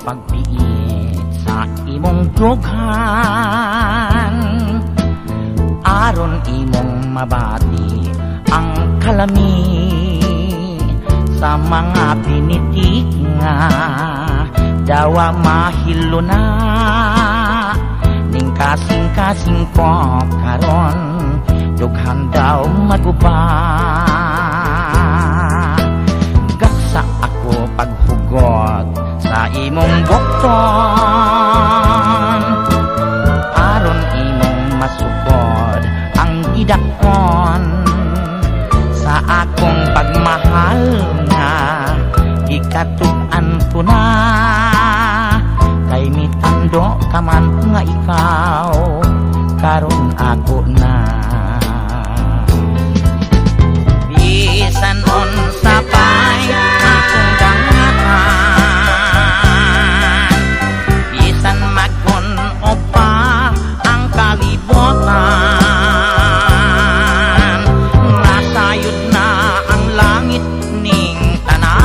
Pagpiit sa imong dughan, aron imong mabati ang kalami sa mga pinitik nga dawa mahilo na ning kasing-kasing ko karon, dughan daw maguba. Gaksa ako paghugot sa imong bukton, aron imong masukod ang gidakon sa akong pagmahal nga gikatug-an ko na, kay mitando ka man nga ikaw karon ako na. Bisan unsa pa'y akong dangatan, bisan magun-o pa ang kalibutan, nasayod na ang langit ning tanan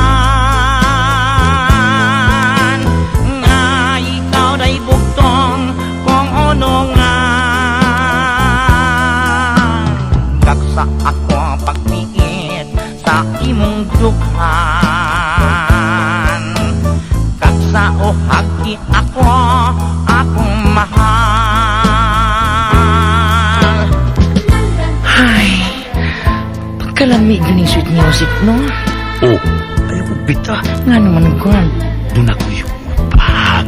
nga ikaw day bugtong kong unungan. Gaksa ako pagpiit sa imong dughan. Gaksa o hagi ako akong mahal. Ay, pagkalamig ning sweet music, no? Oh, ayaw ko bita. Nga naman, Kwan. Doon ako yung bag.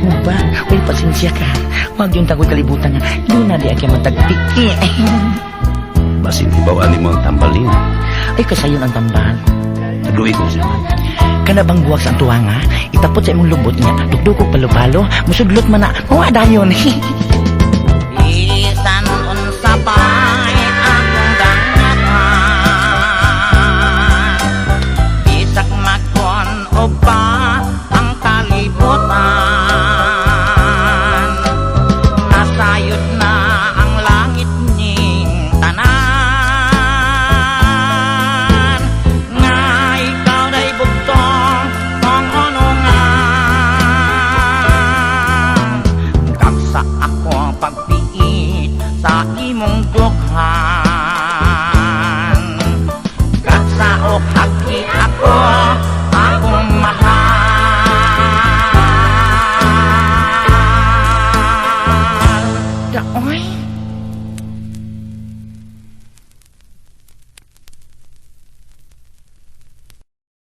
Uba, uy, pasensya ka. Wag yung tagoy kalibutan nga. Doon na di akong matagpiki. Basin hibaw ani mo ang tambalin. Ay, kasayon ang tambal. Tagluwi ko siya. Kana bang buwak sa tuwanga, itapot sa imong lubot niya, dugdugog palo-palo, musudlot man na, mawa dayon.